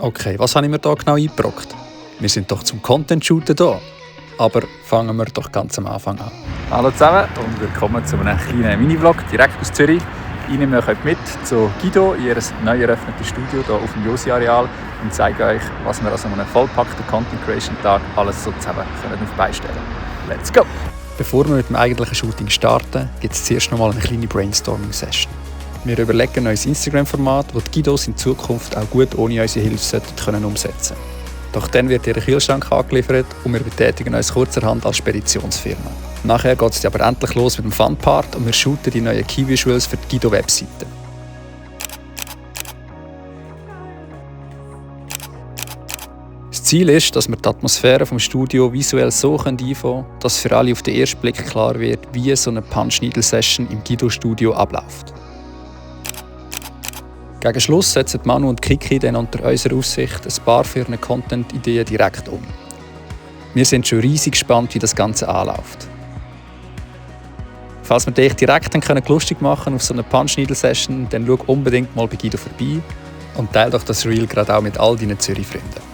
Okay, was habe ich mir da genau eingebrockt? Wir sind doch zum Content-Shooten da. Aber fangen wir doch ganz am Anfang an. Hallo zusammen und willkommen zu einem kleinen Mini-Vlog direkt aus Zürich. Ich nehme euch heute mit zu Guido in ihr neu eröffnetes Studio hier auf dem Josi-Areal und zeige euch, was wir an so einem vollpackten Content-Creation-Tag alles so zusammen auf die Beine stellen. Let's go! Bevor wir mit dem eigentlichen Shooting starten, gibt es zuerst noch mal eine kleine Brainstorming-Session. Wir überlegen ein neues Instagram-Format, das die Guidos in Zukunft auch gut ohne unsere Hilfe umsetzen können. Doch dann wird ihr Kühlschrank angeliefert und wir betätigen uns kurzerhand als Speditionsfirma. Nachher geht es aber endlich los mit dem Fun-Part und wir shooten die neuen Key-Visuals für die Guido-Webseite. Das Ziel ist, dass wir die Atmosphäre des Studios visuell so einfangen können, dass für alle auf den ersten Blick klar wird, wie so eine Punch-Needle-Session im Guido-Studio abläuft. Gegen Schluss setzen Manu und Kiki dann unter unserer Aufsicht ein paar für eine Content-Ideen direkt um. Wir sind schon riesig gespannt, wie das Ganze anläuft. Falls wir dich direkt lustig machen auf so eine Punch-Needle-Session, dann schau unbedingt mal bei Guido vorbei und teile doch das Reel gerade auch mit all deinen Zürich-Freunden.